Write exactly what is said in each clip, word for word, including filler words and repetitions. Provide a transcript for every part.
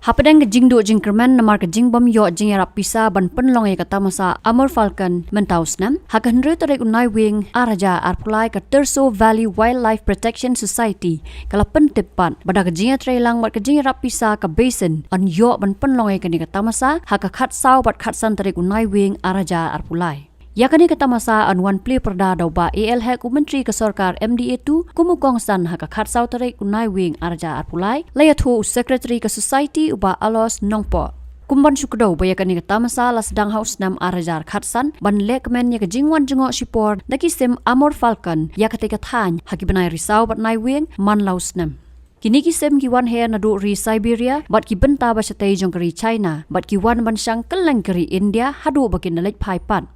Hapdeng ka jingduh jingkyrmen namar ka jingbym ïoh jingïarap pisa ban pynlong ïa ka tamasa Amur Falcon mynta u snem, ha ka hynriew tarik u Naiwieng ar hajar arphew lai, ka Teso Valley Wildlife Protection Society ka la pyntip pat ba da ka jingïatreilang bad ka jingïarap pisa ka Basin yn ïoh ban pynlong ïa kane ka tamasa ha ka khatsaw bad khatsan tarik u Naiwieng ar hajar arphew lai. Ïa kane ka tamasa yn wan plie pyrda da u Bah A L Hek, u Myntri ka Sorkar M D A two, kum u kongsan ha ka khatsaw tarik u Naiwieng ar hajar arphew lai, la ïathuh u Secretary ka Society u Bah Alois Nongpoh. Kum ban shu kdew ba ïa kane ka tamasa la sdang ha u snem ar hajar khatsan, ban lehkmen ïa ka jingwan jngoh shipor da ki sim Amur Falcon ïa katei ka thaiñ ha ki bnai Risaw bad Naiwieng man la u snem. Kine ki sim ki wan her naduh ri Siberia bad ki bynta ba shatei jong ka ri China, bad ki wan ban shang kylleng ka ri India haduh ba kin da leit phai pat.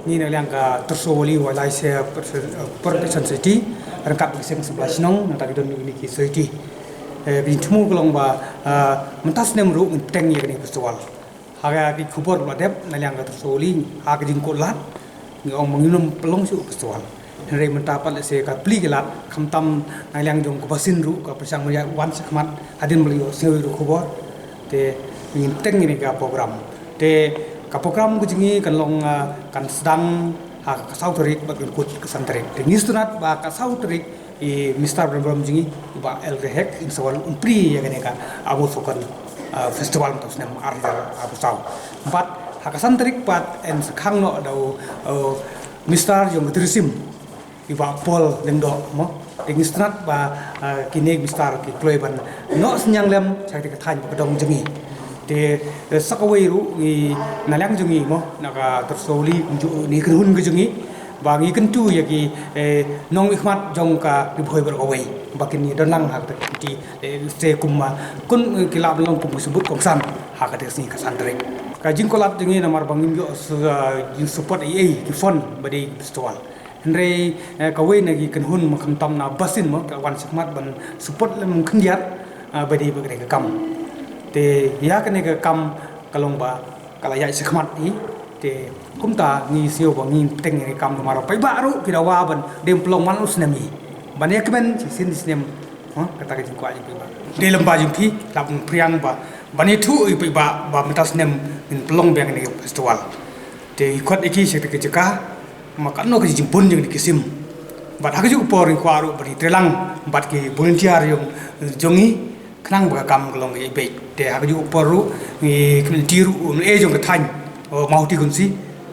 Ngi na liang ka Teso Valley Wildlife Protection Society, ryngkat bad ki seng symbai shnong, nangta ki don kine ki society. Eh, ka jingthmu ka long ba, ah, mynta snem ruh ngin pteng ïa kane ka festival. Ha ka, ki khubor ba la dep na liang ka Teso Valley, ha ka jingkut lad, ngi ong ba ngin ym pynlong shuh ka festival. Hynrei mynta pat lehse ka plie ki lad, khamtam na liang jong ka Basin ruh ka pyrshang ban ïa wan shakhmat, hadien ba la ïoh sngew ïa ka khubor. Te ngin pteng ïa kane ka program. Te ka program ka jong ngi kan long, ah, kan sdang ha ka saw tarik bad kan kut ka san tarik. Te ngi sngewtynnat ba ka saw tarik i Minister ba don burom jong ngi, i Bah L K Hek, in sa wan plie ïa kane ka Amur Falcon, ah, festival mynta u snem ar hajar arphew saw. Bad ha ka san tarik pat yn sa khang noh da u, uh, Minister jong ka Tourism, i Bah Paul Lyngdoh mo. Te ngi sngewtynnat ba, ah, kine ki Minister ki kloi ban noh synñiang lem sha katei ka thaiñ ba ka dong jong ngi. Te, eh, sa kawei ruh ngi na liang jong ngi mo, na ka Teso Valley kumjuh ngi kynhun ka jong ngi ba ngi kyntu ïa ki, eh, nongmihkhmat jong ka Ri Bhoi baroh kawei ba kin ïa don lang ha katei ka committee, eh, se kum, ah, kum, eh, ki lah ban long kum ki symbud kongsan ha katei ka sngi ka san tarik. Ka jingkut lad jong ngi namar ba ngim ïoh s-, ah, jingsupport ei ei ki fund ba dei ki festival. Hynrei, eh, kawei na ki kynhun ma khamtam na Basin mo, ka wan shakhmat ban support lem khyndiat, ah, ba dei ba kane ka kam. Te ïa kane ka kam ka long ba ka la ïaid shakhmat hi. Te kumta ngi sngew ba ngin pteng ïa ka kam namar paidbah ruh ki dawa ban dei pynlong man u snem hi. Ban ïa kmen shisien snem, ha, kata ka jingkwah jong paidbah. Dei lem ba jong phi, la pynphriang ba ban ïathuh ïa paidbah ba mynta snem ngin pynlong biang kane ka festival. Te i khot ïa ki sha katei ka jaka, ma katno ka jingbun jong ki sim. Bad ha kajuh ka por ngi kwah ruh ban ïatreilang bad ki volunteer jong, jong ngi, khnang ba ka kam ka long ka ïaid beit. Te ha kajuh ka por ruh ngi kynti ruh u M L A jong ka thaiñ, u Mawhati Gunsi,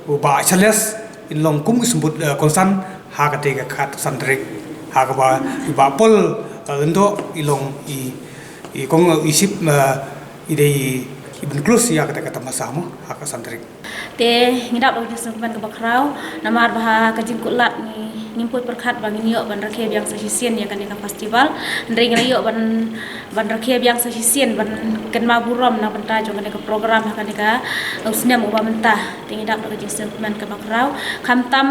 u Bah Charles, in long kum u symbud, eh, kongsan ha katei ka khatsan tarik. Ha kaba i Bah Paul, eh, Lyngdoh, i long i, i kong, i chief, eh, i dei i ban close ïa katei ka tamasa mo ha ka san tarik. Te ngi dap da ka jingsngewkmen kaba khraw, namar ba ha ka jingkut lad ngi, ngim poi pyrkhat ba ngin ïoh ban rakhe biang sa shisien ïa kane ka festival. Hynrei ngi la ïoh ban, ban rakhe biang sa shisien ban kynmaw burom na bynta jong kane ka program ha kane ka, uh, snem uba mynta. Te ngi dap da ka jingsngewkmen kaba khraw. Khamtam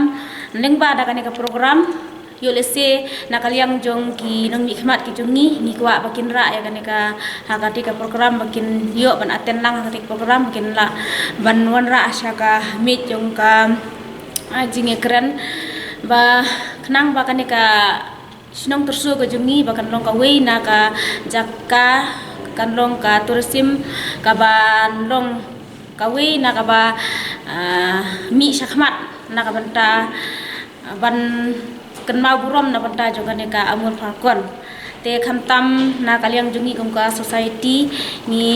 lyngba da kane ka program, ïoh lehse na ka liang jong ki nongmihkhmat ki jong ngi, ngi kwah ba kin rah ïa kane ka, ha katei ka program ba kin ïoh ban attend lang ha katei ka program ba kin lah ban wanrah sha ka miej jong ka, ah, jingïakren ba khnang ba kane ka shnong Teso ka jong ngi ba kan long kawei na ka jaka, kan long ka tourism kaban long kawei na kaba, ah, mih shakhmat na ka bynta, ah, ban kynmaw burom na bynta jong kane ka Amur Falcon. Te khamtam na ka liang jong ngi kum ka society ngi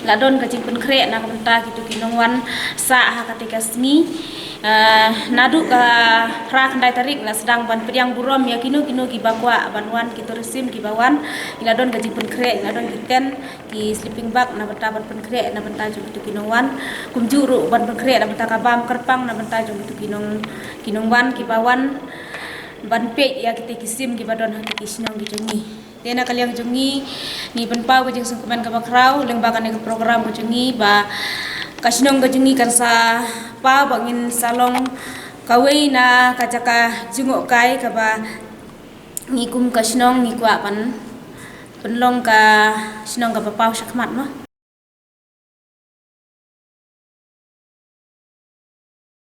la don ka jingpynkhreh na ka bynta kito ki nongwan sah ha katei ka sngi. Ah, naduh ka phra khyndai tarik la sdang ban pdiang burom ïa kino kino kiba kwah ban wan, ki tourism kiba wan, ngi la don ka jingpynkhreh, ngi la don ki tent, ki sleeping bag na bynta ban pynkhreh na bynta jong kito ki nongwan. Kumjuh ruh ban pynkhreh na bynta ka bam kyrpang na bynta jong kito ki nong, ki nongwan kiba wan ban peit ïa kitei ki sim kiba don ha kitei ki shnong ki jong ngi. Te na ka liang jong ngi, ngi pynpaw ka jingsngewkmen kaba khraw lyngba kane ka program ka jong ngi ba ka shnong ka jong ngi kan sa paw ba ngin sa long kawei na ka jaka jngohkai kaba ngi kum ka shnong ngi kwah ban pynlong ka shnong kaba paw shakhmat mo.